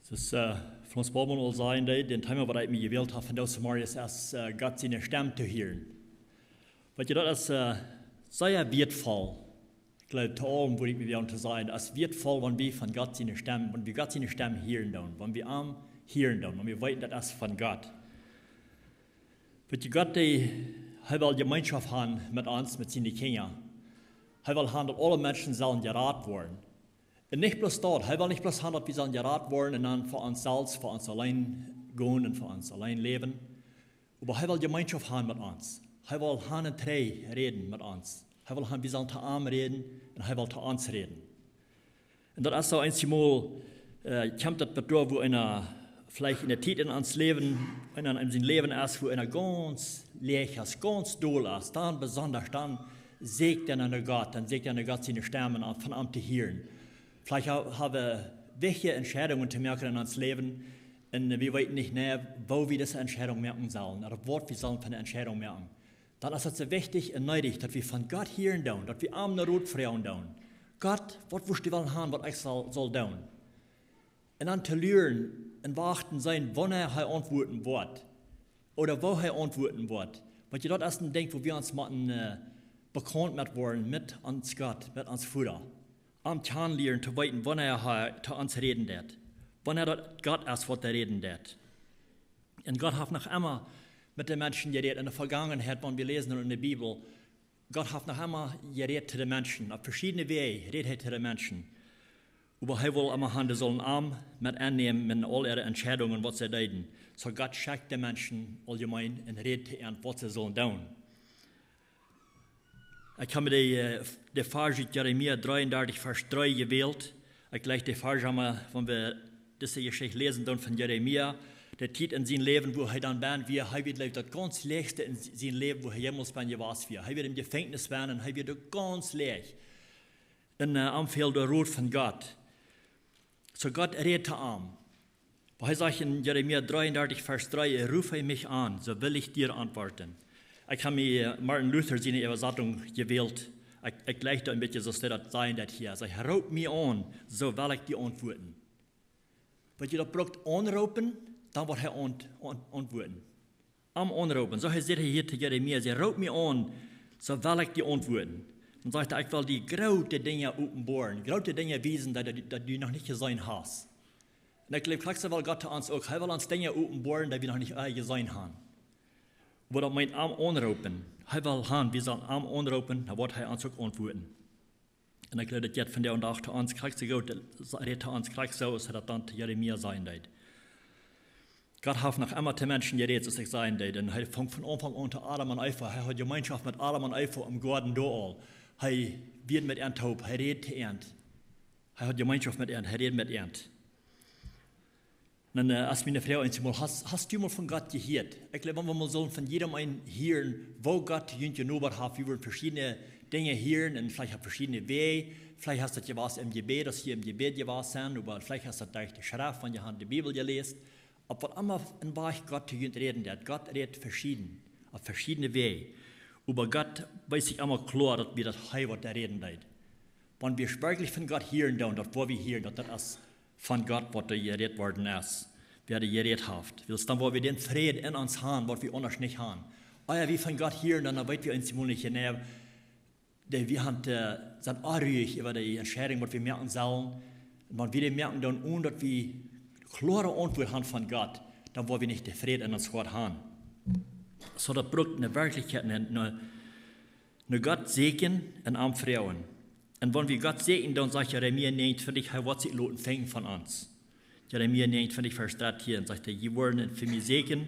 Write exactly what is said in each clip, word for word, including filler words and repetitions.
Daut es, äh, von ons Bibel aul sajen, daut daut Thema, waut ekj mie jewält hab, von dise Morjes es, äh, Gott siene Stemm to hieren. Weetst du, daut es, äh, sea wieetvoll. Ekj jleew, to aulem, waut ekj mie well to sajen, daut es wieetvoll, wan wie von Gott siene Stemm, wan wie Gott siene Stemm hieren doonen, wan wie am hieren doonen, wan wie weeten, daut es von Gott. Weetst du, Gott, dee, hee well Jemeenschoft haben met ons, met siene Kjinja. Hee well haben, daut aule Menschen sellen jerat woaren. Un nich bloos daut, hee well nich bloos haben, daut wie sellen jerat woaren un dan fa ons selfst, fa ons auleen gonen un fa ons auleen läwen. Oba hee well Jemeenschoft haben met ons. Hee well han un trei räden met ons. Hee well han, wie sellen to am räden un hee well to ons räden. Un daut es soo eenjemol, äh, kjemt daut bat doa, wua eena veleicht enne Tiet en ons Läwen, en, en sien Läwen es, wua eena gaunz läach es, gaunz dol es, dan besonda, dan sieekjt eena no Gott, dan sieekjt eena no Gott siene Stemm, om von am to hieren. Veleicht ha-, hab wie wichtje Entscheidungen to moaken en ons Läwen, un wie weeten nich, nä, woo wie dise Entscheidunk moaken sellen, ooda waut wie sellen fa eene Entscheidunk moaken. Dan es daut soo wichtich un needich, daut wie von Gott hieren doonen, daut wie am no Rot froagen doonen. Gott, waut wurscht du wellen haben, waut ekj saul, saul doonen? Un dan to luaren un wachten sennen, wanea hee auntwuaden woat. Ooda woo hee auntwuaden woat. Weetst du, daut es een Dinkj, wua wie ons motten, äh, bekaunt met woaren, met ons Gott, met ons Voda. Am kjanen lieren to weeten, wanea hee to ons räden deit. Wanea daut Gott es, waut hee räden deit. Un Gott haft noch emma met de Menschen jerät en de Vegangenheit, wan wie läsen en de Bibel. Gott haft noch emma jerät to de Menschen. Opp veschiedne Wäaj rät hee to de Menschen. Oba hee well emma han, dee sullen am met aunnämen en aul äare Entscheidungen, waut see deeden. Soo Gott schekjt de Menschen auljemeen un rät to an, waut see sullen doonen. Ekj hab mie de, äh, de Varsch ut Jeremia dreeundartich, Varsch dree jewält. Ekj jleich de Varsch emma, wan wie dise Jeschicht läsen doonen von Jeremia, de Tiet en sien Läwen, wua hee dan benn wia, hee wia, jleew ekj, daut gaunz läachste en si-, sien Läwen, wua hee jemols benn jewast wia. Hee wia em Jefenkjnis benn un hee wia doa gaunz läach. Un, äh, am fäld de Rot von Gott. Soo Gott rät to am. Oba hee sajcht en Jeremia dreeundartich, Varsch dree: „Ruf mich an, so will ich dir antworten.“ Ekj hab mie, äh, Martin Luther siene Äwasatunk jewält. Ekj, ekj jleich daut een bät, soo aus hee daut sajen deit hia. Hee sajcht: „Roop mie aun, so well ekj die auntwuaden.“ Weetst du, daut brukt aunroopen, dan woat hee aunt-, aunt-, auntwuaden. Am aunroopen. Soo hee sajcht hia to Jeremia, sajcht: „Roop mie aun, so well ekj die auntwuaden.“ Dan sajcht hee: „Ekj well die groote Dinja openboaren, groote Dinja wiesen, daut, daut, daut du noch nich jeseenen hast.“ Un ekj jleew, krakjt soo well Gott to ons uk. Hee well ons Dinja openboaren, daut wie noch nich, äh, jeseenen haben. Oba daut meent am aunroopen. Hee well han, wie sellen am aunroopen, dan woat hee ons uk auntwuaden. Un ekj jleew, daut jeit vondoag dän Dach to ons krakjt soo goot, daut rät to ons krakjt soo, aus hee daut dan to Jeremia sajen deed. Gott haft noch emma to Menschen jerät, soo aus ekj sajen deed. Un hee funk von Aunfank aun to Adam un Eva. Hee haud Jemeenschoft met Adam un Eva em Goaden doa aul. Hee wia met an toop, hee räd to an. Hee haud Jemeenschoft met an, hee räd met an. Dan, äh, es miene Froag eenjemol: Hast, hast du mol von Gott jehieet? Ekj jleew, wan wie mol sullen von jiedem eenen hieren, woo Gott junt jenobat haft, wie woaren veschiedne Dinja hieren un veleicht opp veschiedne Wäaj. Veleicht es daut jewast em Jebäd, aus jie em Jebäd jewast sent, oba veleicht es daut derch de Schreft, wan jie haben de Bibel jeläst. Opp waut emma een Wajch Gott to junt räden deit. Gott rät veschieden, opp veschiedne Wäaj. Oba Gott wees sikj emma kloa, daut wie daut hee waut hee räden deit. Wan wie werkjlich von Gott hieren doonen, daut woa wie hieren, daut, daut es von Gott, waut doa jerät worden es, wäa doa jerät haft. Wiels dan woa wie dän Fräd en ons haben, waut wie aundasch nich haben. Ea wie von Gott hieren, dan, dan weet wie eenjemol nich jeneiw, daut wie haben, äh, sent onruich äwa de Entscheidunk, waut wie moaken sellen. Un wan wie dee moaken doonen, onen daut wie kloare Auntwuat haben von Gott, dan woa wie nich dän Fräd en ons Hoat haben. Soo daut brukt eene Werkjlichkjeit, eene, eene no Gott sieekjen un am froagen. Un wan wie Gott sieekjen, dan sajcht Jeremia näajenuntwintich, hee woat sikj loten finjen von ons. Jeremia näajenuntwintich, Varsch dartieen, sajcht hee: „Jie woaren fa mie sieekjen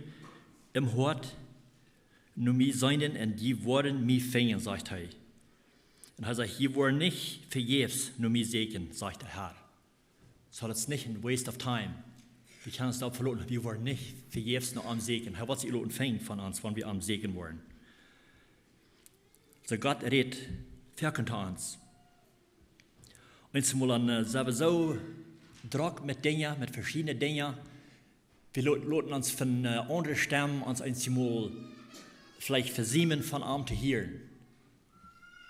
em Hoat, no mie seenen un jie woaren mie finjen“, sajcht hee. Un hee sajcht: „Jie woaren nich vejäfs no mie sieekjen“, sajcht de Herr. Soo daut es nich een waste of time. Wie kjennen ons doaropp veloten, wie woaren nich vejäfs no am sieekjen. Hee woat sikj loten finjen von ons, wan wie am sieekjen woaren. Soo Gott rät foaken to ons. Eenjemol dan, äh, sent wie soo drock met Dinja, met veschiedne Dinja. Wie lo-, loten ons von, äh, aundre Stemmen ons eenjemol veleicht vesiemen von am to hieren.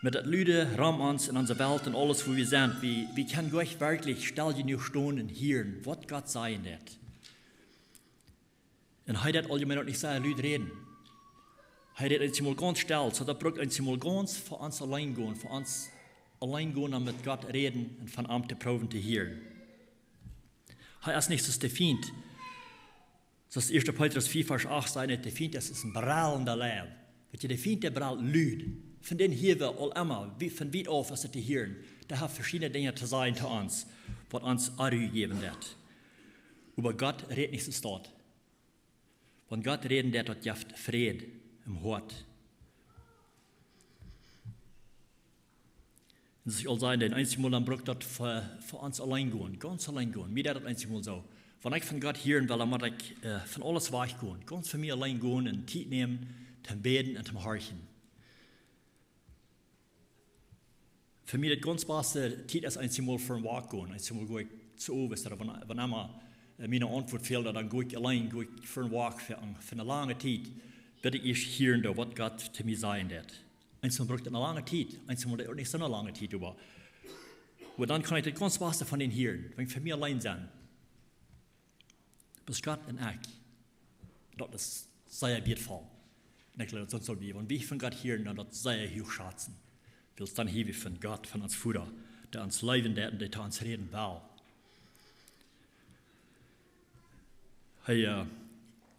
Met daut Lude rom ons en onse Welt un aules, wua wie sent, wie, wie kjennen goanich werkjlich stell jenuach stonen un hieren, waut Gott sajen deit. Un hee deit auljemein uk nich sea lud räden. Hee rädt eenjemol gaunz stell, soo daut brukt eenjemol gaunz fa ons auleen gonen, fa ons auleen gonen, dan met Gott räden un von am to proowen to hieren. Hee es nich soo aus de Fient. Soo aus ieeschte Petrus vea Varsch acht sajcht, de Fient es, es een brellenda Leiw. Weetst, de Fient, dee brellt lud. Von dän hieren wie aul emma, wie, von wiet auf es et to hieren. Dee haft veschiedne Dinja to sajen to ons, waut ons Onru jäwen deit. Oba Gott rät nich soo aus daut. Wan Gott räden deit, daut jeft Fräd em Hoat. Un soo aus ekj aul säd, daut eenjemol dan brukt daut fa, fa ons auleen gonen, gaunz auleen gonen. Mie deit daut eenjemol soo. Wan ekj von Gott hieren well, dan mott ekj, äh, von aules wajch gonen. Gaunz fa mie auleen gonen un Tiet nämen, toom bäden un toom horchen. Fa mie daut gaunz baste Tiet es eenjemol fa een Walk gonen. Eenjemol go ekj soo, weetst, wan, wan emma, äh, miene Auntwuat fält, dan go ekj auleen, go ekj fa een Walk fa, fa eene lange Tiet, bat ekj ieescht hieren doo, waut Gott to mie sajen deit. Eenjemol brukt et eene lange Tiet, eenjemol uk nich soo eene lange Tiet, oba, oba dan kaun ekj daut gaunz baste von am hieren, wan ekj fa mie auleen sie. Bloos Gott un ekj. Daut es sea wieetvoll. Un ekj jleew, daut saul wie, wan wie von Gott hieren, dan daut sea huach schazen. Wiels dan hia wie von Gott, von ons Voda, dee ons leewen deit un dee to ons räden well. Hee, äh,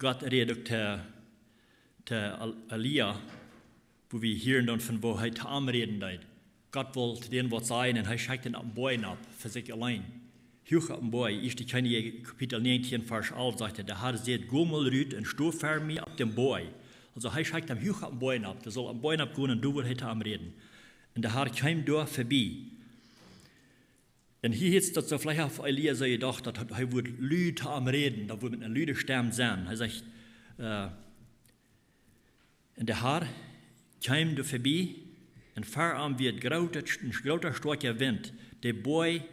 Gott räd uk to, to El-, Elia, wua wie hieren dan von woo hee to am räden deed. Gott wull to dän waut sajen un hee schekjt am opp een Boajch nopp, fa sikj auleen. Huach opp een Boajch, ieeschte Kjennichs Kapitel näajentieen, Varsch alf, sajcht et, de Har säd: "Go mol rut un sto ver mie opp dän Boajch." Aulsoo, hee schekjt am huach opp een Boajch nopp, dee saul opp een Boajch nopp gonen un doa wudd hee to am räden. Un de Har kjeem doa verbie. Un hia es daut soo, veleicht haft Elia soo jedocht, daut hee, hee wudd lud to am räden, daut wudd met eene lude Stemm sennen. Hee sajcht, äh, un de Har kjeem doa verbie, un ver am wia een groota, een groota stoakja Wint, dee dän Boajch,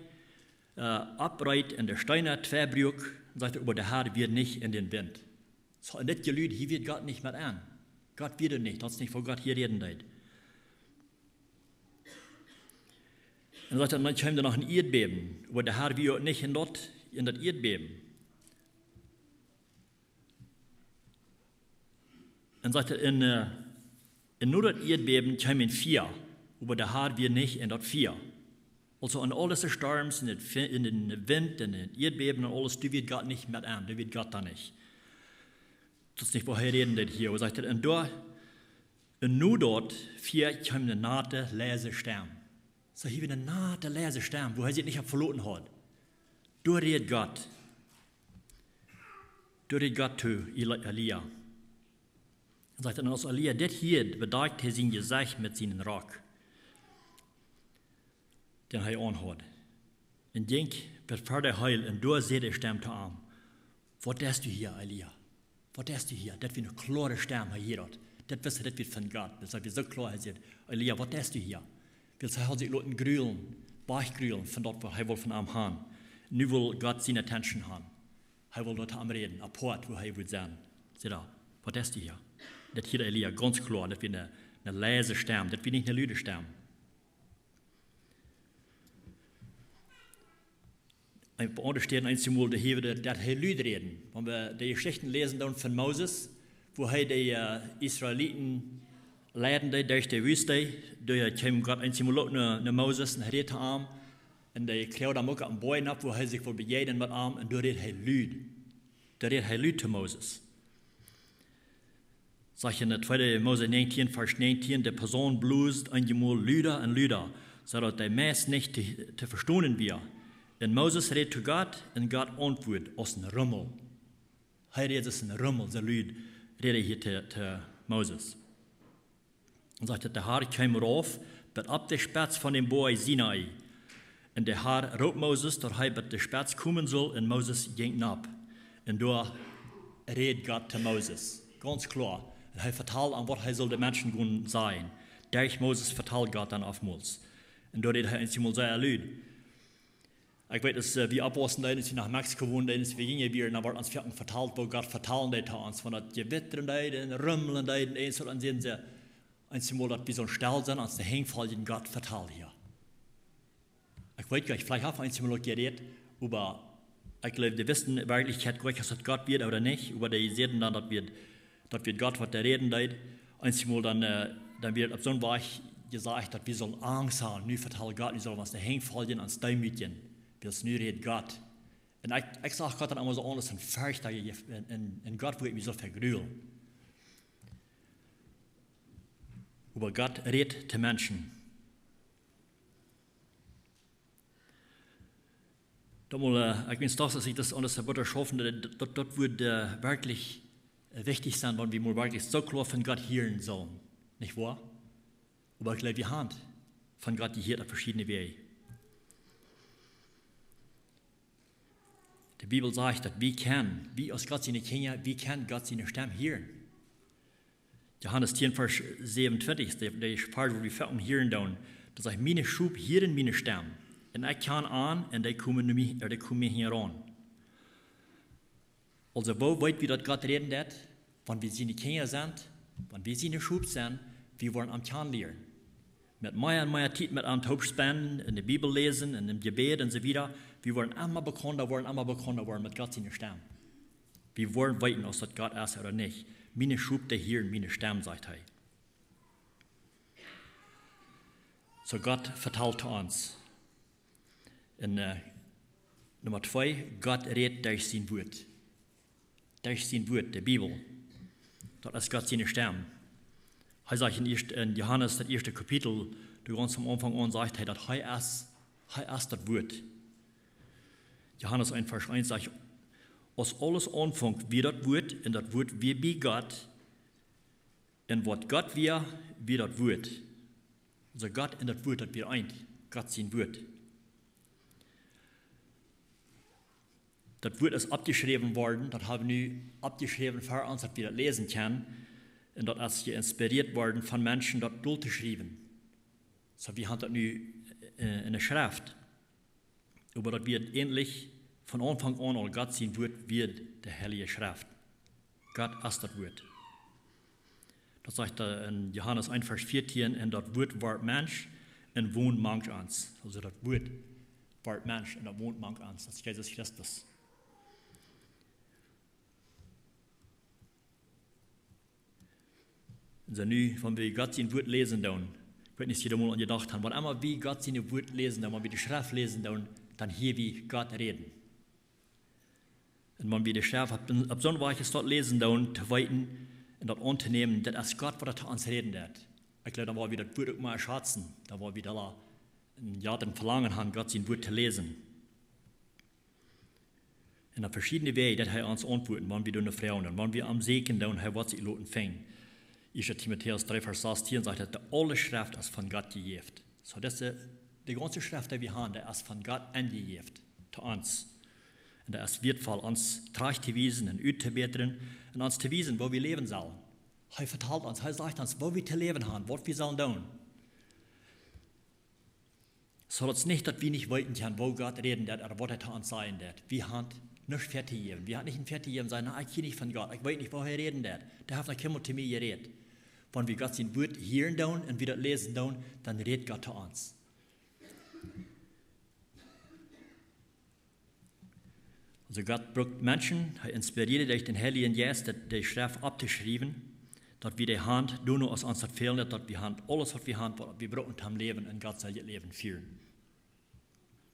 äh, opreet un de Steena twei bruak, sajcht et, oba de Har wia nich en dän Wint. Soo, en dit Jelud hia wia Gott nich met aun. Gott wia doa nich, daut es nich, wua Gott hia räden deed. Un sajcht et, dan kjeem doa noch een Ieedbäben, oba de Har wia uk nich en daut, en daut Ieedbäben. Un sajcht et, en, äh, un no daut Ieedbäben kjeem een Fia, oba de Har wia nich en daut Fia. Aulsoo en aul dise Storms, en daut Fi-, en dän Wint, en daut Ieedbäben un aules, doa wia Gott nich met aun, doa wia Gott doa nich. Daut es nich, wua hee räden deed hia, oba sajcht et, un doa, un no daut Fia kjeem eene nate, leise Stemm. Soo hia wia eene nate, leise Stemm, wua hee sikj nich opp veloten haud. Doa räd Gott. Doa räd Gott to Eli-, Elia. Un sajcht et, un aus Elia dit hieed, bedakjt hee sien Jesecht met sienen Rock, dän hee aunhaud. Un jinkj bat ver dee Heel, un doa säd de Stemm to am: "Waut deist du hia, Elia? Waut deist du hia?" Daut wia eene kloare Stemm, hee hieed daut. Daut wist hee, daut wia von Gott. Daut wia soo kloa, hee säd: "Elia, waut deist du hia?" Wiels hee haud sikj loten grulen, wajchgrulen von daut, waut hee wull von am han. Nu wull Gott siene attention han. Hee wull daut am räden, apoat, wua hee wull sennen. Sajcht et, "Waut deist du hia?" Daut hieed Elia gaunz kloa, daut wia eene, eene leise Stemm, daut wia nich eene lude Stemm. Opp aundre Städen eenjemol, doa hia wia daut, daut hee lud räden. Wan wie de Jeschichten läsen dan von Moses, wua hee de, äh, Israeliten leiden deed derch de Wüste, doa kjeem Gott eenjemol uk no, no Moses un hee räd to am. Un hee kjrieech am uk opp een Boajch nopp, wua hee sikj wull bejegnen met am, un doa räd hee lud. Doa räd hee lud to Moses. Sajcht en tweede Mose näajentieen, Varsch näajentieen, de Posaun blosd eenjemol luda un luda, soo daut de Maus nich to, to vestonen wia. Un Moses räd to Gott, un Gott auntwuad aus een Rummel. Hee räd aus een Rummel, soo lud räd hee hia to, to Moses. Un sajcht et, de Har kjeem rauf, bat opp de Spetz von dän Boajch Sinai. Un de Har roopt Moses, daut hee bat de Spetz komen sull, un Moses jinkj nopp. Un doa räd Gott to Moses, gaunz kloa. Un hee vetald am, waut hee sull de Menschen gonen sajen. Derch Moses vetald Gott dan oftmols. Un doa räd hee eenjemol sea lud. Ekj weet, aus, äh, wie oppwaussen deeden, aus wie no Mexiko wonden deeden, aus wie jinja wieren, dan wort ons foaken vetalt, woo Gott vetalen deed to ons. Von daut Jewittren deed un Rumlen deed un eent, un dan säden see, Eenjemol daut wie soo stell sent, aus de Henj foljen Gott vetalen hia. Ekj weet nich, veleicht haft eenjemol uk jerät, oba ekj jleew, dee wisten werkjlich, Gott, aus daut Gott wia ooda nich, oba dee säden dan, daut wia, daut wia Gott, waut doa räden deed. Eenjemol dan, äh, dan wort opp soon Wajch jesajcht, daut wie sellen Angst haben, nu vetalt Gott, nu sell wie de Henj foljen, ons deemootjen, wiels nu rät Gott. Un ekj, ekj sach Gott dan emma soo aundasch, aus een Ferchta, en, en, en Gott wudd mie soo vegrulen. Oba Gott rät to Menschen. Daut mol, äh, ekj weet nich, aus ekj daut aun de Sabbat schaufend, daut, daut, daut wudd, äh, werkjlich, äh, wichtich sennen, wan wie mol werkjlich soo kloa von Gott hieren sellen. Nich woa? Oba ekj jleew, wie haben von Gott jehieet opp veschiedne Wäaj. De Bibel sajcht, daut wie kjennen, wie aus Gott siene Kjinja, wie kjennen Gott siene Stemm hieren. Johanes tieen, Varsch säwenuntwintich, de, de Varsch, wua wie foaken hieren doonen, daut sajcht: "Miene Schop hieren miene Stemm. Un ekj kjan an, un dee komen no mie, äh, dee komen mie hinjaraun." Aulsoo, woo weet wie, daut Gott räden deit? Wan wie siene Kjinja sent, wan wie siene Schop sent, wie woaren am kjanen lieren. Met mea un mea Tiet met am toop spenden, en de Bibel läsen, en em Jebäd un soo wieda. Wie woaren emma bekaunta woaren, emma bekaunta woaren met Gott siene Stemm. Wie woaren weeten, aus daut Gott es ooda nich. "Miene Schop, dee hieren miene Stemm", sajcht hee. Soo Gott vetalt to ons. Un, äh, Numma twee, Gott rät derch sien Wuat. Derch sien Wuat, de Bibel. Daut es Gott siene Stemm. Hee sajcht en ieescht, en Johanes, daut ieeschte Kapitel, doa gaunz aum Aunfank aun, sajcht hee, daut hee es, hee es daut Wuat. Johanes eent, Varsch eent sajcht: "Aus aules aunfunk, wia daut Wuat, un daut Wuat wia bie Gott, un waut Gott wia, wia daut Wuat." Aulsoo Gott un daut Wuat, daut wia eent. Gott sien Wuat. Daut Wuat es oppjeschräwen worden, daut hab wie nu oppjeschräwen fa ons, daut wie daut läsen kjennen. Un daut es jeinspirieet worden von Menschen, daut dol to schriewen. Soo, wie haben daut nu, äh, en de Schreft. Oba daut wia eejentlich von Aunfank aun aul Gott sien Wuat, wia de Heilje Schreft. Gott es daut Wuat. Daut sajcht, äh, en Johanes eent, Varsch vieetieen: "Un daut Wuat wort Mensch un wond mank ons." Aulsoo daut Wuat wort Mensch un daut wond mank ons. Daut es Jesus Christus. Un soo nu, wan wie Gott sien Wuat läsen doonen, ekj weet nich, aus jie doa mol aun jedocht haben, wan emma wie Gott sien Wuat läsen doonen, wan wie de Schreft läsen doonen, dan hieren wie Gott räden. Un wan wie de Schreft opp, opp soon Wajch daut läsen doonen, to weeten un daut auntonämen, daut es Gott, waut to ons räden deit. Ekj jleew, dan woa wie daut Wuat uk mea schazen, dan woa wie doa, jo, daut Velangen haben, Gott sien Wuat to läsen. Un opp veschiedne Wäaj deit hee ons auntwuaden, wan wie doano froagen, un wan wie am sieekjen doonen, hee woat sikj loten finjen. Ieeschte Timotäus dree, Varsch sastieen sajcht, daut de aule Schreft es von Gott jejäft. Soo, daut es de, de gaunze Schreft, dee wie haben, dee es von Gott enjejäft to ons. Un dee es wieetvoll, ons trajcht to wiesen un uttobätren un ons to wiesen, woo wie läwen sellen. Hee vetalt ons, hee sajcht ons, woo wie to läwen haben, waut wie sellen doonen. Soo daut es nich, daut wie nich weeten kjennen, woo Gott räden deit ooda waut hee to ons sajen deit. Wie haben nuscht väa to jäwen. Wie haben nich een väa to jäwen, sajen: "Na, ekj hia nich von Gott. Ekj weet nich, woo hee räden deit. Dee haft noch kjeenmol to mie jerät." Wan wie Gott sien Wuat hieren doonen un wie daut läsen doonen, dan rät Gott to ons. Aulsoo Gott brukt Menschen, hee inspirieet derch dän Heiljen Jeist, daut de Schreft opptoschriewen, daut wie de Haunt doonen, aus ons daut fält, daut wie haben aules, waut wie haben, waut wie brucken, om Läwen un Gott saul daut Läwen fieren.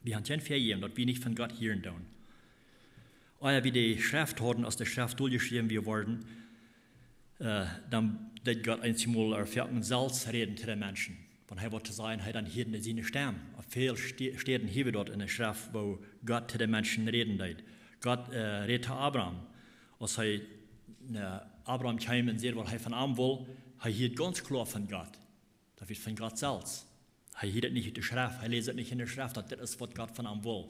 Wie haben kjeen Väajäwen, daut wie nich von Gott hieren doonen. Ea wie de Schreft hauden, aus de Schreft doljeschräwen wia worden, äh, dan deed Gott eenjemol foaken selfst räden to de Menschen. Wan hee waut to sajen haud, dan hieed hee siene Stemm. Opp väl Sti-, Städen hia wie daut en de Schreft, woo Gott to de Menschen räden deed. Gott, äh, räd to Abraham. Aus hee, äh, Abraham kjeem un säd, waut hee von am wull, hee hieed gaunz kloa von Gott. Daut wia von Gott selfst. Hee hieed daut nich ut de Schreft, hee läs daut nich en de Schreft, daut dit es, waut Gott von am wull.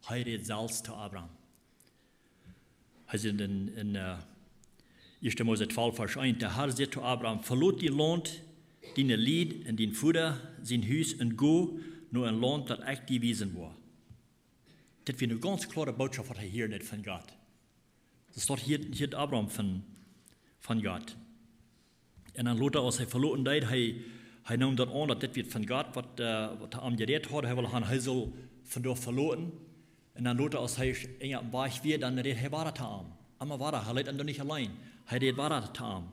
Hee räd selfst to Abraham. Hee sajcht en, en, äh, ieeschte Mose twalf, Varsch eent: "De Herr säd to Abraham: Velot dien Launt, diene Lied un dien Voda sien Hus un go no een Launt, daut ekj die wiesen woa." Dit wia eene gaunz kloare Botschaft, waut hee hieed von Gott. Daut steit hia, hia Abraham von, von Gott. Un dan lota, aus hee veloten deed, hee, hee neem daut aun, daut dit wia von Gott, waut, äh, waut hee am jerät haud. Hee wull han, hee sull von doa veloten. Un dan lota, aus hee en oppem Wajch wia, dan räd hee wada to am. Emma wada, hee leet am doa nich auleen. Hee räd wada to am.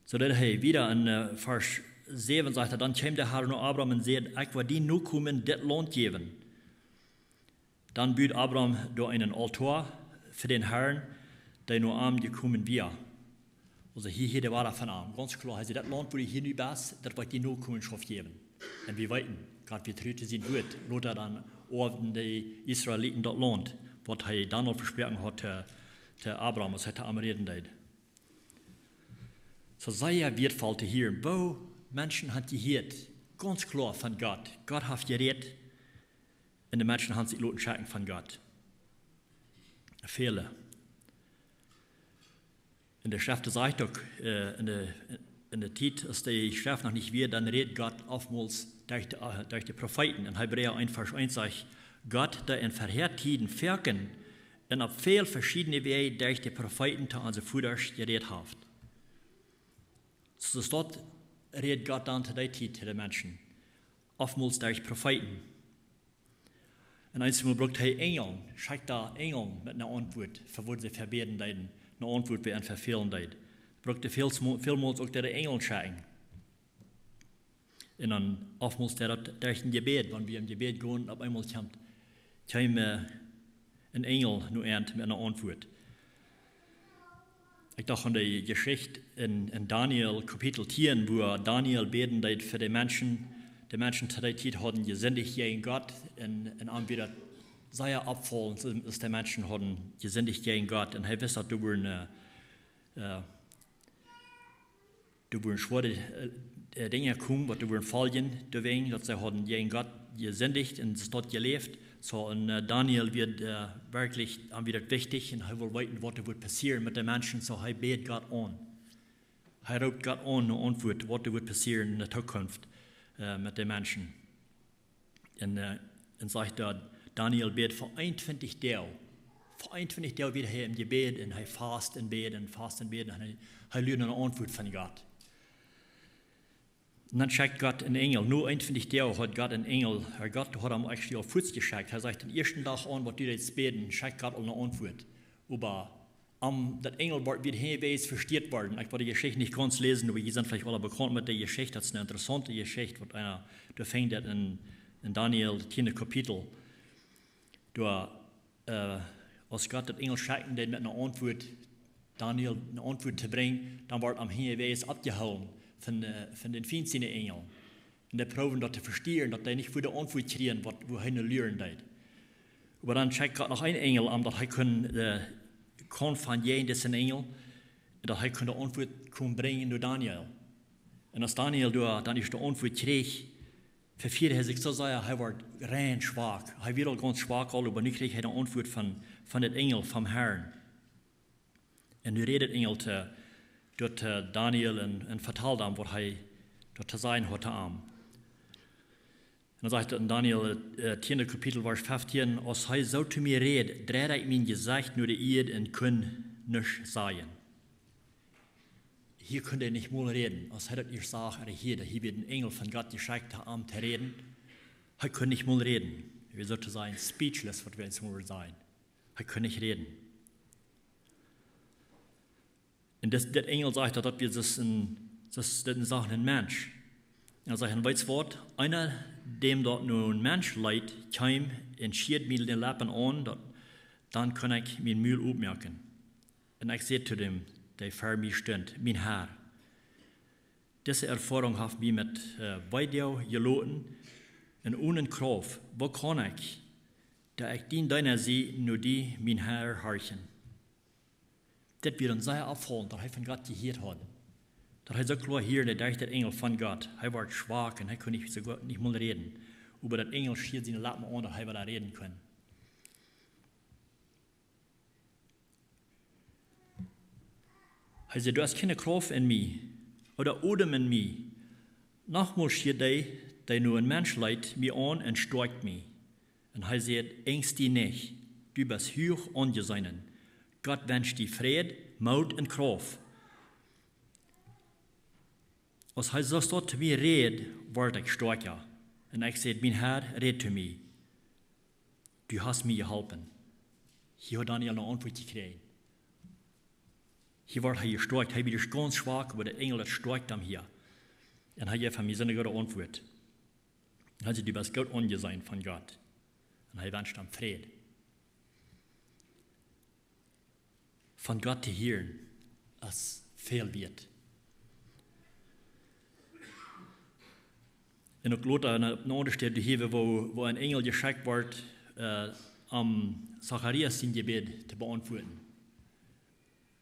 Soo daut hee wieda en, äh, Varsch säwen sajcht, dan kjeem de Herr no Abram un säd: "Ekj woa die Nokomen dit Launt jäwen." Dan bud Abram doa eenen Altoa fa dän Herrn, dee no am jekomen wia. Aulsoo hia, hia de Woarheit von am. Gaunz kloa, hee säd: "Daut Launt, wua du hia nu best, daut woa ekj die Nokomen jäwen." Un wie weeten, Gott wia tru to sien Wuat. Lota dan oawen de Israeliten daut Launt, waut hee dan aul vesproaken haud to, to Abram, aus hee to am räden deed. Soo sea wieetvoll to hieren, woo Menschen haben jehieet, gaunz kloa von Gott. Gott haft jerät, un de Menschen haben sikj loten schekjen von Gott. Väle. Un de Schreft sajcht uk, äh, en de, en de Tiet, aus de Schreft noch nich wia, dan räd Gott oftmols derch de, äh, derch de Profeeten. En Hebräa eent Varsch eent sajcht: "Gott, dee en verhäa Tieden foaken un opp väl veschiedne Wäaj derch de Profeeten to onse Vodasch jerät haft." Soo, soo daut räd Gott dan to dee Tiet to de Menschen. Oftmols derch Profeeten. Un eenjemol brukt hee Enjel, schekjt doa Enjel met eene Auntwuat, fa waut see vebäden deeden, eene Auntwuat, waut an vefälen deed. Brukt hee väl, välmols uk de Enjel schekjen. Un dan oftmols deed hee daut derch een Jebäd, wan wie em Jebäd gonen, opp eemol kjemt, kjeem, äh, een Enjel no an met eene Auntwuat. Ekj docht aun de Jeschicht en, en Daniel Kapitel tieen, wua Daniel bäden deed fa de Menschen. De Menschen to dee Tiet hauden jesindicht jäajen Gott un, un am wia daut sea oppjefollen, aus de Menschen hauden jesindicht jäajen Gott. Un hee wist, daut doa wudden, äh, äh, doa wudden schwoare, äh, äh, Dinja komen, waut doa wudden foljen, doawäajen daut see hauden jäajen Gott jesindicht un soo daut jeläft. Soo, un, äh, Daniel wia, äh, werkjlich, am wia daut wichtich un hee wull weeten, waut doa wudd passieren met de Menschen. Soo, hee bäd Gott aun. Hee roopt Gott aun, eene Auntwuat, waut doa wudd passieren en de Tookunft, äh, met de Menschen. Un, äh, un sajcht doa, Daniel bäd fa eenuntwintich Doag. Fa eenuntwintich Doag wia hee em Jebäd un hee fast un bäd un fast un bäd. Un hee, hee luad no eene Auntwuat von Gott. Un dan schekjt Gott een Enjel. No eenuntwintich Doag haud Gott een Enjel, äh, Gott haud am actually aul fuaz jeschekjt. Hee sajcht, dän ieeschten Dach aun, waut du deedst bäden, schekjt Gott aul eene Auntwuat. Oba om daut Enjel wort, wia hee wes vestieet worden. Ekj well de Jeschicht nich gaunz läsen, oba jie sent veleicht aula bekaunt met de Jeschicht. Daut es eene interessaunte Jeschicht, waut eena, doa finjt daut en, en Daniel, daut tieende Kapitel. Doa, äh, aus Gott daut Enjel schekjen deed met eene Auntwuat, Daniel eene Auntwuat to brinjen, dan wort am hee wes aufjehoolen von, äh, von dän Fient siene Enjel. Un dee proowen daut to vestieren, daut dee nich wudden de Auntwuat kjrieen, waut, wua hee no luaren deed. Oba dan schekjt Gott noch een Enjel, om daut hee kunn, äh, kunn von jäajen disen Enjel, un daut hee kunn de Auntwuat komen brinjen no Daniel. Un aus Daniel doa dan ieescht de Auntwuat kjrieech, vefieed hee sikj soo sea, hee wort rein schwak. Hee wia aul gaunz schwak aul, oba nu kjrieech hee de Auntwuat von, von dän Enjel, vom Herrn. Un nu räd de Enjel to, doa to Daniel un, un vetald am, waut hee doa to sajen haud to am. Un dan sajcht et en Daniel, äh, tieende Kapitel, Varsch feftieen: "Aus hee soo to mie räd, dreid ekj mien Jesecht no de Ieed un kunn nuscht sajen." Hia kunn hee nich mol räden. Aus hee daut ieescht sach, hee hieed, hia wia een Enjel von Gott jeschekjt, om to räden. Hee kunn nich mol räden. Hee wia soo to sajen speechless, waut wie ons mol sajen. Hee kunn nich räden. Un dit, dit Enjel sajcht, daut, daut wia soo een, soo een, dit een, soo een Mensch. Un hee sajcht: "Un weetst waut? Eena, däm daut no een Mensch leet, kjeem un schieed mie de Leppen aun, daut, dan kunn ekj mien Mul opmoaken. Un ekj säd to däm, dee ver mie stunt: Mien Herr, dise Erfoarunk haft mie met, äh, Weedoag jeloten un one Krauft. Woo kaun ekj, daut ekj dien Deena sie, no die, mien Herr, horchen?" Dit wia am sea oppjefollen, daut hee von Gott jehieet haud. Daut hee soo kloa hieed, daut derch dän Enjel von Gott. Hee wort schwak un hee kunn nich soo goot, nich mol räden. Oba daut Enjel schieed siene Leppen aun, daut hee wada räden kunn. Hee säd: "Du hast kjeene Krauft en mie, ooda Odem en mie." Nochmol schieed dee, dee no een Mensch leet, mie aun un stoakjt mie. Un hee säd: "Enjst die nich, du best huach aunjeseenen. Gott wenscht die Fräd, Moot un Krauft." Aus hee soo daut to mie räd, wort ekj stoakja. Un ekj säd: "Mien Herr, räd to mie. Du hast mie jeholpen." Hia haud Daniel eene Auntwuat jekjräajen. Hia wort hee jestoakjt. Hee wia gaunz schwak, oba de Enjel, daut stoakjt am hia. Un hee jeef am soo eene goode Auntwuat. Hee säd: "Du best goot aunjeseenen von Gott." Un hee wenscht am Fräd. Von Gott to hieren es väl wieet. Un uk lota opp eene aundre Städ, doa hia, wua, wua een Enjel jeschekjt wort, äh, om Zacharias sien Jebäd to beauntwuaden.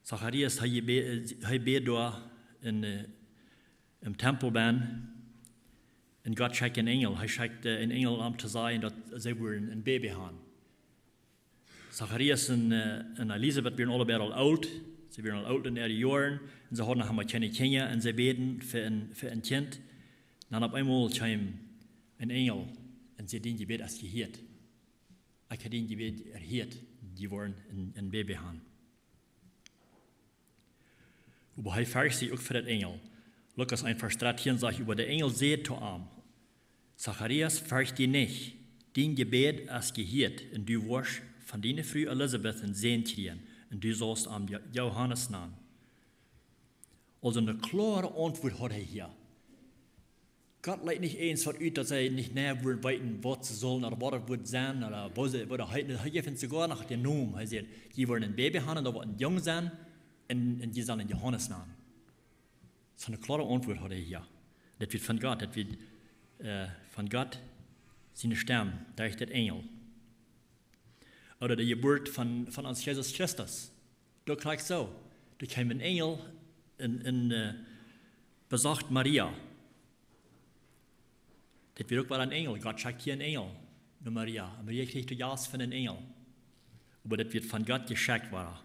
Zacharias, hee jebä-, hee bäd doa en, äh, em Tempel bennen. Un Gott schekjt een Enjel. Hee schekjt, äh, een Enjel, om to sajen daut see wudden een Baby haben. Zacharias un, äh, un Elisabet wieren aule beid aul oolt. See wieren aul oolt en äare Joaren. Un see hauden noch emma kjeene Kjinja. Un see bäden fa een, fa een Kjint. Dan opp eemol kjeem een Enjel un säd: "Dien Jebäd es jehieet. Ekj hab dien Jebäd erhieet. Dee wudden een, een Baby haben." Oba hee fercht sikj uk fa dän Enjel. Lukas eent Varsch dartieen sajcht: "Oba de Enjel säd to am: Zacharias, fercht die nich. Dien Jebäd es jehieet, un du woascht von diene Fru Elisabet een Sän kjrieen, un du saust am Jo-, Johanes nanen." Aulsoo eene kloare Auntwuat haud hee hia. Gott leet nich eens waut ut, daut see nich mea wudden weeten, waut see sullen, ooda waut et wudd sennen, ooda woo see, waut hee, hee jeef an soogoa noch dän Nomen. Hee säd: "Jie wudden een Baby haben, un daut woat een Jung sennen, un, un jie sellen am Johanes nanen." Soone kloare Auntwuat haud hee hia. Daut wia von Gott, daut wia, äh, von Gott siene Stemm derch dän Enjel. Ooda de Jeburt von, von ons Jesus Christus. Doa krakjt soo. Doa kjeem een Enjel un, un, äh, besocht Maria. Daut wia uk wada een Enjel. Gott schekjt hia een Enjel no Maria. Un Maria kjrieech de Jast von een Enjel. Oba daut wia von Gott jeschekjt wada.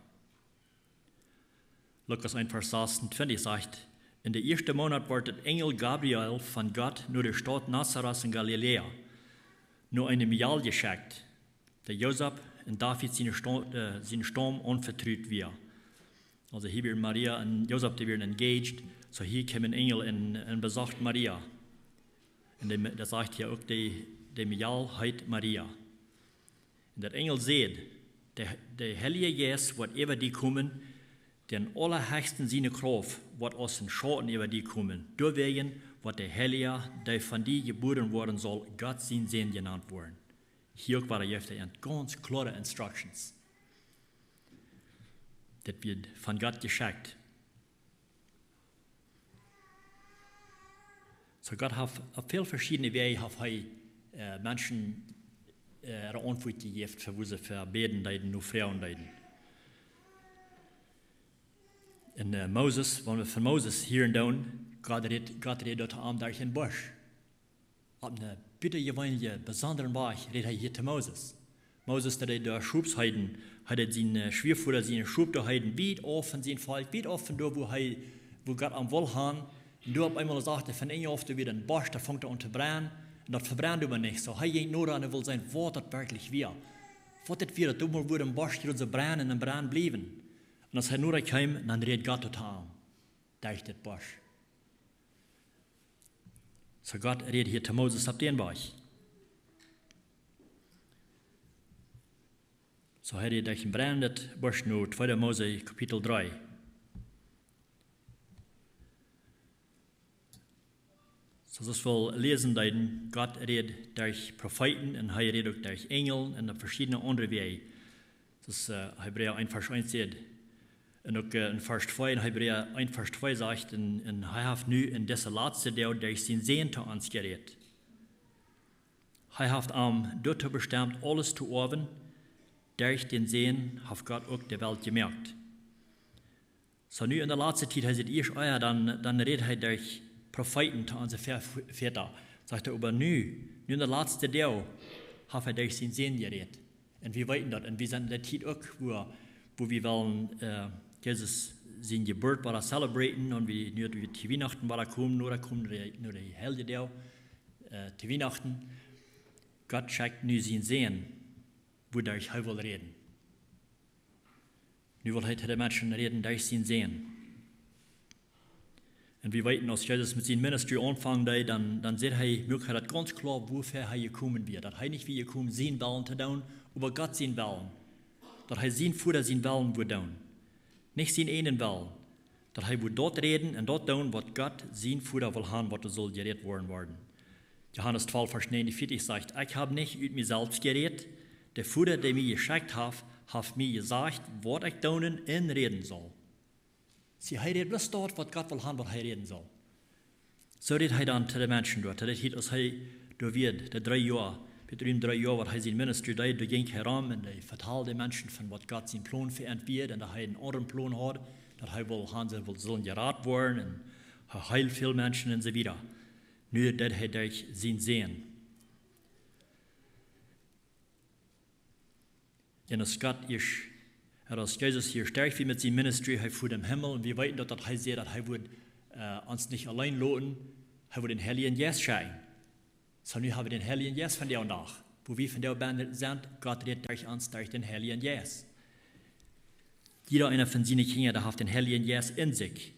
Lukas eent Varsch sasuntwintich sajcht: "En dän ieeschten Moonat wort de Enjel Gabriel von Gott no de Staut Nazaret en Galiläa, no eene Mejal jeschekjt, dee Josef un David siene Sta-, äh, sienen Staum aunvetrut wia." Aulsoo hia wieren Maria un Josef, dee wieren engaged. Soo hia kjeem een Enjel un, un besocht Maria. Un dee, daut sajcht hia uk, dee, dee Mejal heet Maria. Un de Enjel säd: "De, de Heilje Jeist woat äwa die komen, dän Aulahechsten siene Krauft woat aus een Schauten äwa die komen. Doawäajen woat de Heilja, dee von die jebuaren woaren saul, Gott sien Sän jenant woaren." Hia uk wada jeef hee gaunz kloare instructions. Daut wia von Gott jeschekjt. Soo Gott haft opp väl veschiedne Wäaj haft hee, äh, Menschen, äh, äare Auntwuat jejäft fa woo see fa bäden deeden, no froagen deeden. Un, äh, Moses, wan wie von Moses hieren doonen, Gott räd, Gott räd doa to am derch een Busch. Opp eene butajeweenelje, besondre Wäaj räd hee hia to Moses. Moses, dee deed doa Schopsheeden, hee deed siene, äh, Schwiavoda siene Schop doa heeden, wiet auf von sien Volkj, wiet auf von doa, wua hee, wua Gott am wull haben. Un doa opp eemol sajcht hee, von enjen auf doa wia een Busch, daut funk aun to brennen. Un daut vebrend oba nich. Soo, hee jinkj noda un hee wull seenen, waut daut werkjlich wia. Waut daut wia, daut doa mol wudd een Busch hia soo brennen un brennen bliewen. Un aus hee noda kjeem, dan räd Gott to am derch dän Busch. Soo Gott räd hia to Moses opp dän Wajch. Soo hee räd derch een brennenden Busch no, tweede Mose, Kapitel dree. Soo aus wie läsen deeden, Gott räd derch Profeeten un hee räd uk derch Enjel un opp veschiedne aundre Wäaj. Soo aus, äh, Hebräa eent Varsch eent sajcht. Un uk, äh, en Varsch twee, en Hebräa eent Varsch twee sajcht: "Un, un hee haft nu en dise latste Doag derch sienen Sän to ons jerät." Hee haft am doatoo bestemt, aules to oawen. Derch dän Sän haft Gott uk de Welt jemoakt. Soo nu en de latste Tiet, hee sajcht ieescht, ah jo, dan, dan räd hee derch Profeeten to onse Väa-, Väta. Sajcht hee, oba nu, nu en de latste Doag, haft hee derch sienen Sän jerät. Un wie weeten daut, un wie sent en de Tiet uk, wua, wua wie wellen, äh, Jesus siene Jeburt wada celebraten, un wie nu, daut wie to Wienachten wada komen, no daut komen de, no de Heiljedoag, äh, to Wienachten. Gott schekjt nu sienen Sän, wua derch hee well räden. Nu well hee to de Menschen räden derch sienen Sän. Un wie weeten, aus Jesus met sien ministry aunfangen deed, dan, dan säd hee, muak hee daut gaunz kloa, wuafäa hee jekomen wia. Daut hee nich wia jekomen, sienen Wellen to doonen, oba Gott sienen Wellen. Daut hee sien Voda sienen Wellen wudd doonen. Nich sienen eenen Wellen. Daut hee wudd daut räden un daut doonen, waut Gott sien Voda well han, waut doa sull jerät woaren, woaren. Johanes twalf, Varsch negenundvierzig sajcht: "Ekj hab nich ut mie selfst jerät. De Voda, dee mie jeschekjt haft, haft mie jesajcht, waut ekj doonen un räden saul." See, hee räd bloos daut, waut Gott well han, waut hee räden saul. Soo räd hee dan to de Menschen doa. Daut hieet, aus hee doa wia, de dree Joa, bie dree Joa, waut hee sien ministry deed, doa jinkj hee rom un hee vetald de Menschen von waut Gott sien Plon fa an wia un daut hee eenen aundren Plon haud, daut hee wull han, see wull sullen jerat woaren un hee heeld väl Menschen un soo wieda. Nu deed hee derch sienen Sän. Un aus Gott ieescht, aus Jesus hia stoawen wia met sien ministry, hee fua em Himmel, un wie weeten daut, daut hee säd, daut hee wudd, äh, ons nich auleen loten, hee wudd dän Heiljen Jeist schekjen. Soo, nu hab wie dän Heiljen Jeist vondoag. Wua wie vondoag bennen sent, Gott rät derch ons, derch dän Heiljen Jeist. Jieda eena von siene Kjinja, dee haft dän Heiljen Jeist en sikj.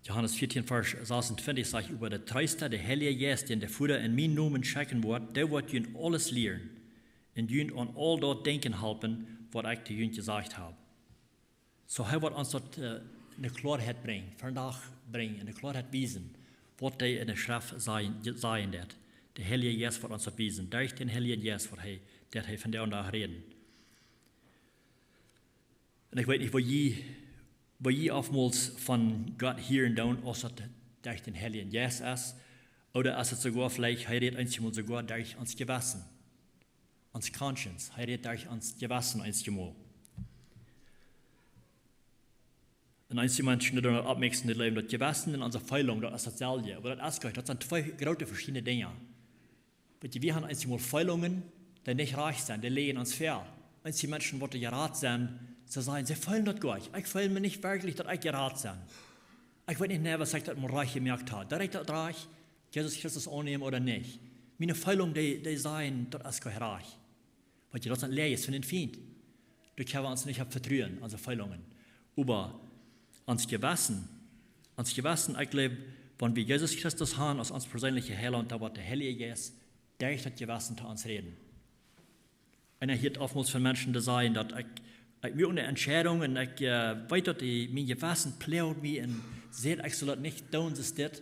Johanes vieetieen, Varsch sasuntwintich sajcht: "Oba de Treesta, de Heilje Jeist, dän de Voda en mienen Nomen schekjen woat, dee woat junt aules lieren un junt aun aul daut denkjen halpen, waut ekj to junt jesajcht hab." Soo, hee woat ons daut, äh, enne Kloarheit brinjen, vondoag brinjen, enne Kloarheit wiesen, waut hee enne Schreft sajen, sajen deed. De Heilje Jeist woat ons daut wiesen. Derch dän Heiljen Jeist woat hee, daut hee vondoag räden. Un ekj weet nich, woo jie, woo jie oftmols von Gott hieren doonen, aus daut derch dän Heiljen Jeist es, ooda es daut soogoa veleicht, hee rät eenjemol soogoa derch ons Jewessen. Ons conscience, hee rät derch ons Jewessen eenjemol. Un eenje Menschen, dee doonen daut oppmoakjen, dee jleewen, daut Jewessen un onse Feelunk, daut es daut selwje. Oba daut es goanich, daut sent twee groote veschiedne Dinja. Weet jie, wie haben eenjemol Feelungen, dee nich rajcht sent, dee läajen ons väa. Eenje Menschen, waut jerat sent, see sajen, see feelen daut goanich. Ekj feel mie nich werkjlich, daut ekj jerat sie. Ekj weet nich, woo ekj daut mol rajcht jemoakt hab. Daut ekj daut rajcht, Jesus Christus aunnämen ooda nich. Miene Feelungen, dee, dee sajen, daut es goanich rajcht. Weet jie, daut sent Läajes von dän Fient. Doa kjenn wie ons nich opp vetruen, onse Feelungen. Oba ons Jewessen, ons Jewessen, ekj jleew, wan wie Jesus Christus haben aus ons perseenelja Heilaunt, dan woat de Heilje Jeist derch daut Jewessen to ons räden. Un ekj hia oftmols von Menschen to sajen, daut ekj, ekj moak eene Entscheidunk un ekj, äh, weet, daut dee, mien Jewessen ploagt mie un sajcht, ekj saul daut nich doonen, soo es dit.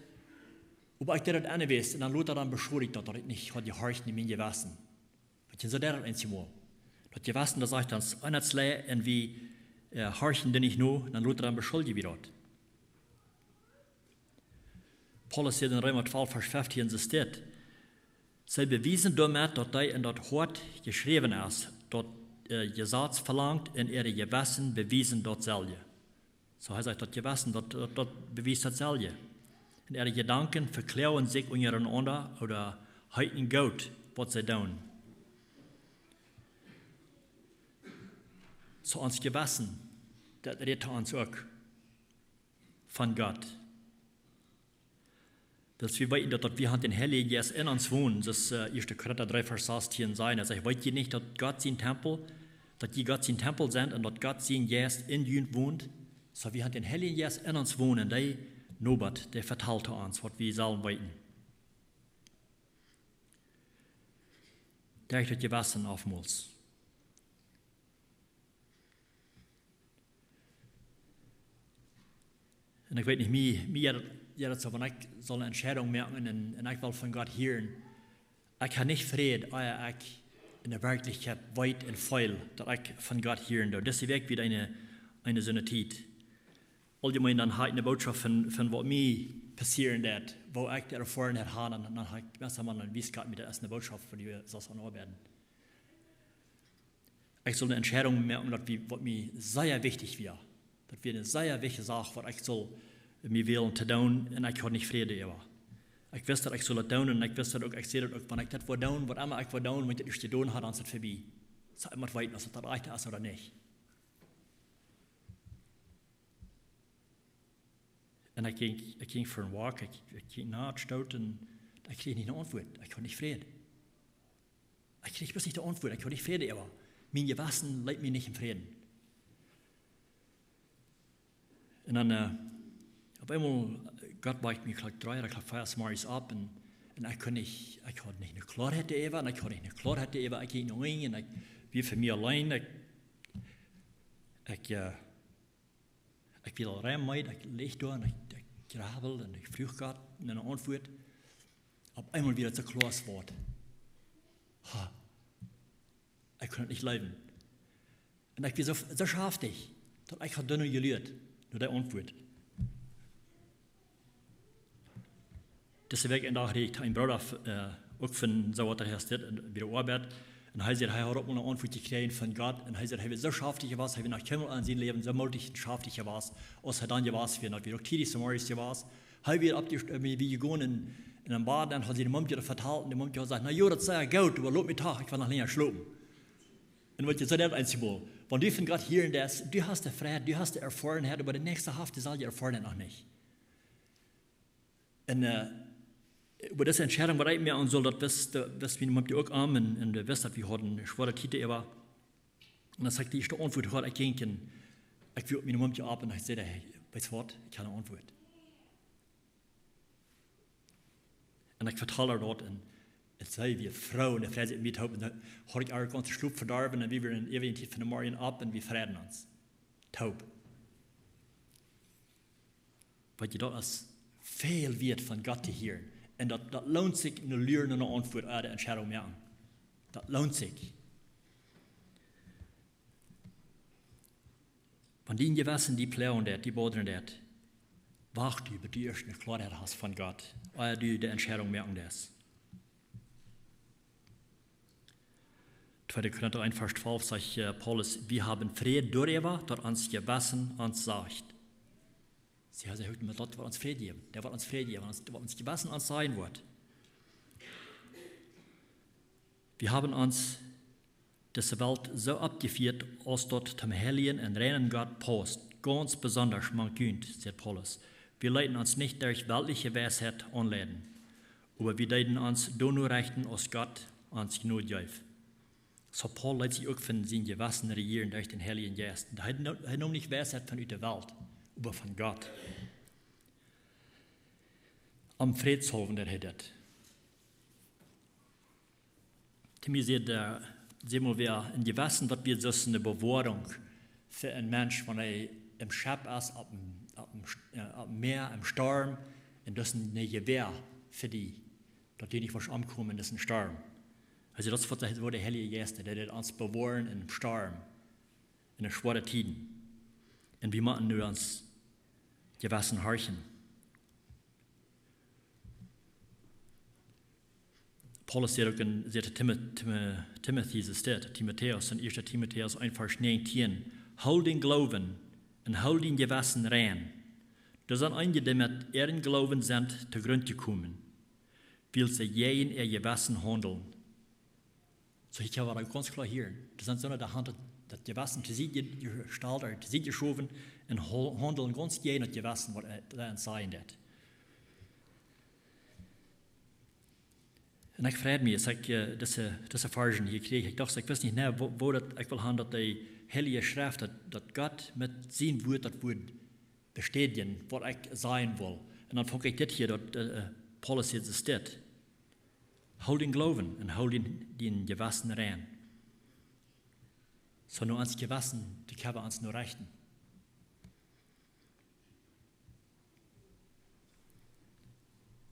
Oba ekj deed daut aunyway, un dan lota dan beschuldicht daut, daut ekj nich haud jehorcht no mien Jewessen. Weet jie, soo daut es eenjemol. Daut Jewessen, daut sajcht ons, un daut es lei, un wie, äh, horchen doa nich no, dan lota dan beschuldicht wie daut. Paulus sajcht en Reema twalf, Varsch feftieen, soo steit: "See bewiesen doamet, daut dee en daut Hoat jeschräwen es, daut, äh, Jesaz velangt, un äare Jewessen bewiesen daut selwje." Soo, hee sajcht, daut Jewessen, daut, daut, daut bewiest daut selwje. "Un äare Jedanken vekloagen sikj unjarenaunda ooda heeten goot, waut see doonen." Soo ons Jewessen, daut rät to ons uk von Gott. Wiels wie weeten, daut, daut wie haben dän Heiljen Jeist en ons wonen, soo aus, äh, Ieeschte Korinta dree, Varsch sastieen sajcht. Hee sajcht: "Weet jie nich, daut Gott sien Tempel, daut jie Gott sien Tempel sent un daut Gott sien Jeist en junt wont?" Soo, wie haben dän Heiljen Jeist en ons wonen, dee nobat, dee vetalt to ons, waut wie sellen weeten. Derch daut Jewessen oftmols. Un ekj weet nich, mie, mie, jo, daut, jo, daut soo, wan ekj saul eene Entscheidunk moaken un, un ekj well von Gott hieren, ekj hab nich Fräd, ea ekj enne Werkjlichkjeit weet un feel, daut ekj von Gott hieren doo. Dise Wäakj wia eene, eene soone Tiet. Auljemeen dan hab ekj eene Bootschoft von, von waut mie passieren deed, woo ekj de Erfoarunk haud, un dan hab ekj, best Maun, dan wiest Gott mie, daut es eene Bootschoft, fa dee wie sellen aunarbeiden. Ekj sull eene Entscheidunk moaken, daut wia, waut mie sea wichtich wia. Daut wia eene sea wichtje Sach, waut ekj sull mie wellen to doonen, un ekj haud nich Fräd doaräwa. Ekj wist, daut ekj sull daut doonen, un ekj wist daut uk, ekj säd daut uk, wan ekj daut wull doonen, waut emma ekj wull doonen, wan ekj daut ieescht jedonen haud, dan es daut vebie. Soo, ekj mott weeten, aus daut daut rajchte es ooda nich. Un ekj jinkj, ekj jinkj fa eene Walk, ekj, ekj jinkj no daut Stoot un ekj kjrieech nich eene Auntwuat. Ekj haud nich Fräd. Ekj kjrieech bloos nich de Auntwuat, ekj haud nich Fräd, oba mien Jewessen leet mie nich en Fräd. Un dan, äh, opp eemol, Gott wajkt mie Klock dree ooda Klock vea zemorjes opp un, un ekj kunn nich, ekj haud nich eene Kloaheit doaräwa un ekj haud nich eene Kloaheit doaräwa. Ekj jinkj no unjen un ekj wia fa mie auleen. Ekj, ekj, äh, ekj wia aul rein meed, ekj leech doa un ekj, ekj jrabbeld un ekj fruach Gott no eene Auntwuat. Opp eemol wia daut soo kloa aus Woat. Ha. Ekj kunn daut nich jleewen. Un ekj wia soo, soo schaftich, daut ekj haud dan jeluat no de Auntwuat. Dise Wäakj een Dach räd ekj een Brooda, äh, uk von soo waut hee es dit, äh, wia Oabeit. Un hee säd, hee haud uk mol eene Auntwuat jekjräajen von Gott. Un hee säd, hee wia soo schaftich jewast, hee wia noch kjeenmol en sien Läwen soo mootich un schaftich jewast, aus hee dan jewast wia. Daut wia uk tiedich zemorjes jewast. Hee wia opp die, äh, wia jegonen un, un em Bad, dan haud siene Momkje daut vetalt un de Momkje haud jesajcht: "Na jo, daut es sea goot, oba lot mie doch, ekj well noch lenja schlopen." Un waut jie soo daut eensjemol, wan du von Gott hieren deist, du hast de Freiheit, du hast de Erfoarenheit, oba de näakjste haft dee selwje Erfoarenheit noch nich. Un, äh, oba dise Entscheidunk, waut ekj mie aun sull, daut wist, daut wist miene Momkje uk aun un, un dee wist, daut wie hauden eene schwoare Tiet doaräwa. Un aus ekj dee ieeschte Auntwuat haud, ekj jinkj un ekj wia opp miene Momkje opp un ekj säd: "Hey, weetst waut, ekj hab eene Auntwuat." Un ekj vetald äa daut un, un see wia froo un dee freid sikj met mie toop. Un dan haud ekj äa gaunzen Schlop vedorwen un wie wieren en äwje Tiet von de Morjen opp un wie freiden ons toop. Weetst du, daut es väl wieet von Gott to hieren. Un daut, daut loont sikj, no luaren no eene Auntwuat, äh, de Entscheidunk moaken. Daut loont sikj. Wan dien Jewessen die ploagen deit, die bodren deit, wacht du, bat du ieescht eene Kloaheit hast von Gott, ea du de Entscheidunk moaken deist. Tweede Korinta eent Varsch twalf sajcht, äh, Paulus: "Wie haben Fräd doaräwa, daut ons Jewessen ons sajcht." See, hee sajcht, met daut woat ons Fräd jäwen. Dee woat ons Fräd jäwen, ons, woat ons Jewessen ons sajen woat. "Wie haben ons dise Welt soo aufjefieet, aus daut dem heiljen un reinen Gott paust, gaunz besonda mank junt", sajcht Paulus. "Wie leeten ons nich derch weltliche Weisheit aunleiden, oba wie deeden ons doano rechten, aus Gott ons Jnod jeef." Soo Paulus leet sikj uk von sien Jewessen rejieren derch dän Heiljen Jeist. Hee no-, hee neem nich Weisheit von ut de Welt, oba von Gott. Om Fräd saulwen deed hee daut. Too mie säd, äh, säd mol wäa, een Jewessen, daut wia soo aus eene Bewoarunk fa een Mensch, wan hee em Schepp es, opp een, opp een Sch-, äh, opp een Mäa, em Storm, un daut es een Jewäa fa die, daut du nich woascht omkomen en disen Storm. Aulsoo daut es waut de, waut de Heilje Jeist, dee deit ons bewoaren em Storm, en de schwoare Tieden. Un wie motten nu ons Jewessen horchen. Paulus sajcht uk en, sajcht Timo-, Timo-, Timotheus, es dit, Timotheus, en ieeschte Timotheus eent Varsch näajentieen: "Hool dän Gloowen un hool dien Jewessen rein. Doa sent eenje, dee met äaren Gloowen sent to Grunt jekomen, wiels see jäajen äa Jewessen haundeln." Soo, ekj hab daut gaunz kloa hia. Doa sent soone, dee haben daut, daut Jewessen to Sied je-, jestalt, ooda to Sied jeschowen un hau-, haundeln gaunz jäajen daut Jewessen, waut, äh, daut ons sajen deit. Un ekj freid mie, aus ekj, äh, dise, dise Varschen hia kjrieech. Ekj docht, ekj wist nich, nä, woo, woo daut, ekj well haben, daut de Heilje Schreft, daut, daut Gott met sien Wuat daut wudd bestädjen, waut ekj sajen well. Un dan funk ekj dit hia, daut, äh, Paulus hia sajcht: "Hool dän Gloowen un hool dien, dien Jewessen rein." Soo no ons Jewessen, dee kjenn wie ons no rechten.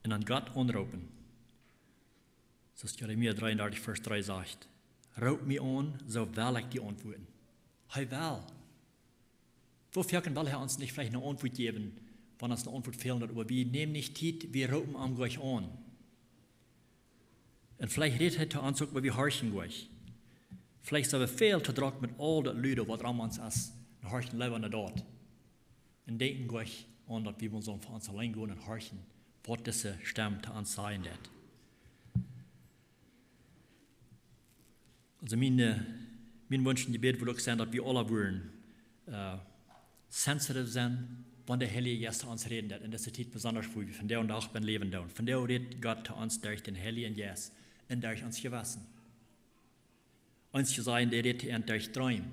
Un aun Gott aunroopen. Soo aus Jeremia dreeundartich Varsch dree sajcht: "Roop mie aun, soo well ekj die auntwuaden." Hee well. Woo foaken well hee ons nich veleicht eene Auntwuat jäwen, wan ons eene Auntwuat fälen deit, oba wie nämen nich Tiet, wie roopen am jlikj aun. Un veleicht rät hee to ons uk, oba wie horchen jlikj. Veleicht sent wie väl too drock met aul daut Lüda, waut rom ons es, un horchen leewa no daut. Un denkjen jlikj aun, daut wie motten fa ons auleen gonen un horchen, waut dise Stemm to ons sajen deit. Aulsoo mien, äh, mien Wunsch un Jebäd wudd uk sennen, daut wie aula wudden, äh, sensitive sennen, wan de Heilje Jeist to ons räden deit. En dise Tiet besonda, wua wie vondoag dän Dach bennen läwen doonen. Vondoag rät Gott to ons derch dän Heiljen Jeist un derch ons Jewessen. Eenje sajen, dee rät to ons derch Dreem.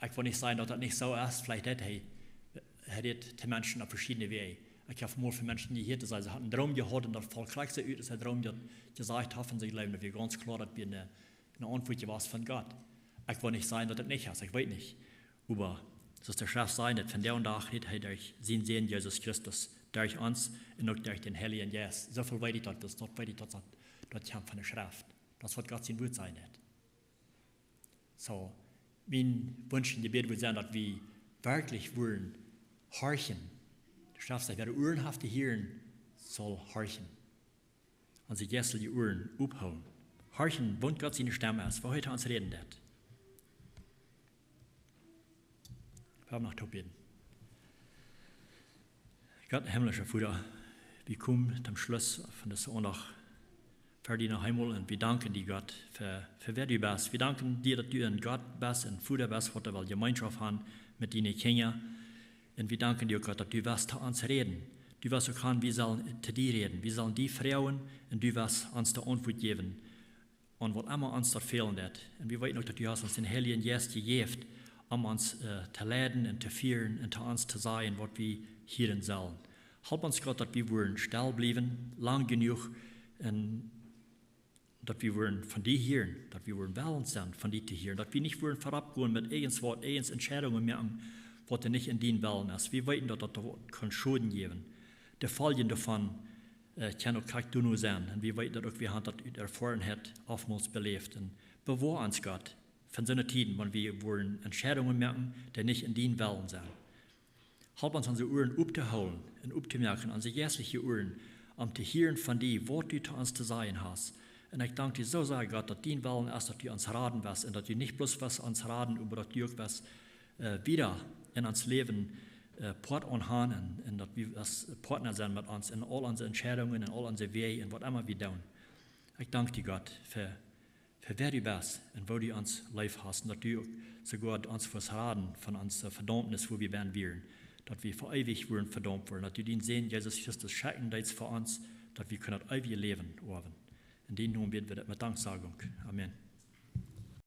Ekj well nich sajen, daut daut nich soo es. Veleicht rät hee, hee rät to Menschen opp veschiedne Wäaj. Ekj hab mol von Menschen jehieet, dee säden, see hauden een Droom jehaut un daut foll krakjt soo ut, aus de Droom daut jesajcht haud, un see jleewen, daut wia gaunz kloa, daut wia eene, eene Auntwuat jewast von Gott. Ekj well nich sajen, daut et nich es, ekj weet nich. Oba, soo aus de Schreft sajcht, daut von dän Dach rät hee derch sienen Sän Jesus Christus, derch ons un uk derch dän Heiljen Jeist. Soo väl weet ekj daut, daut weet ekj daut, daut, daut kjemt von de Schreft. Daut es waut Gott sien Wuat sajcht. Soo, mien Wunsch un Jebäd wudd sennen, daut wie werkjlich wudden horchen. De Schreft sajcht, wäa de Uaren haft to hieren, saul horchen. Onse jeistelje Uaren ophoolen. Horchen, waut Gott siene Stemm es, woo hee to ons räden deit. Wie haben noch to bäden. Gott, himmlischa Voda, wie komen toom Schluss von disen Sindach ver die noch eemol un wie danken die, Gott, fa, fa wäa du best. Wie danken die, daut du een Gott best, een Voda best, waut well Jemeenschoft haben met diene Kjinja. Un wie danken die uk, Gott, daut du west to ons räden. Du west uk han, wie sellen to die räden. Wie sellen die froagen un du west ons de Auntwuat jäwen aun waut emma ons daut fälen deit. Un wie weeten uk, daut du hast ons dän Heiljen Jeist jejäft, om ons, äh, to leiden un to fieren un to ons to sajen, waut wie hieren sellen. Help ons, Gott, daut wie wudden stell bliewen, lang jenuach, un daut wie wudden von die hieren, daut wie wudden wellens sennen, von die to hieren, daut wie nich wudden verropp gonen met irjent waut, irjent Entscheidungen moaken, waut nich en dienen Wellen es. Wie weeten, daut daut kaun Schoden jäwen. De Foljen doavon, äh, kjennen uk krakjt doano sennen. Un wie weeten daut uk, wie haben daut ut Erfoarenheit oftmols beläft. Un bewoa ons, Gott, von soone Tieden, wan wie wudden Entscheidungen moaken, dee nich en dienen Wellen sent. Help ons, onse Uaren optohoolen un optomoaken, onse jeistelje Uaren, om to hieren von die, waut du to ons to sajen hast. Un ekj dank die soo sea, Gott, daut dien Wellen es, daut du ons raden west un daut du nich bloos west ons raden, oba daut du uk west, äh, wieda en ons Läwen, äh, Poat aun haben un, un daut du west Partner sennen met ons en aul onse Entscheidungen, en aul onse Wäaj un waut emma wie doonen. Ekj dank die, Gott, fa fa wäa du best un woo du ons leef hast un daut du uk soogoa ons wurscht raden von onse Vedaumnis, wua wie bie wieren, daut wie fa eewich wudden vedaumt woaren, daut du dienen Sän Jesus Christus schekjen deetst fa ons, daut wie kjennen daut eewje Läwen haben. En dienen Nomen bäden wie daut met Danksagung. Amen.